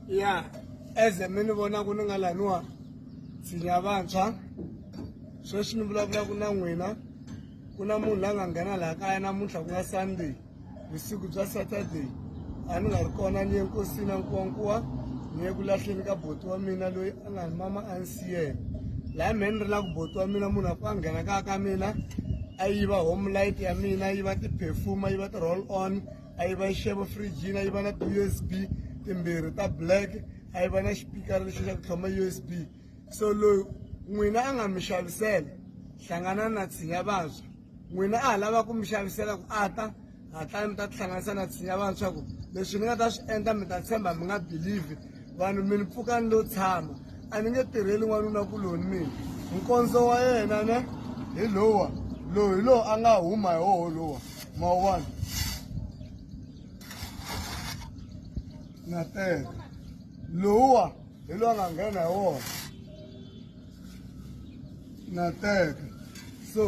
Ya eze mi ni vonaku ni nga laniwa tshinya vantshwa sweswi ni vulavulaka na n'wina ku na munhu la nga nghena laha kaya namuntlha ku nga Sunday vusiku bya Saturday a ni nga ri kona ni ye nkosini a nkuwankuwa ni ye ku lahleni ka boti wa mina loyi a nga ni mama a ni siyela laha mehe ni ri la ku boti wa mina munhu a pfa a nghena kaya ka mina a yiva home light ya mina a yiva ti-perfume a yiva ti-roll on a yiva nxevo fridge a yiva na ti-USB timbirhi ta black a yiva na xipikara lexi xa ku tlhoma USB so loyi n'wina a nga mi xavisela hlangana na tshinya vantshwa n'wina a ha lava ku mi xavisela ku a ta hatla mi ta tihlanganisa na tshinya vantshwa ku leswi ni nga ta swi endla mi ta tshemba mi nga believe vanhu mi ni pfuka ni lo tshama a ni nge tirheli n'wanuna kuloni mina nkondzo wa yena ne hi lowa lowu hi lowu a nga huma hi woho lowa ma wu vona na teka lowuwa hi lowu a nga nghena hi wona na teka.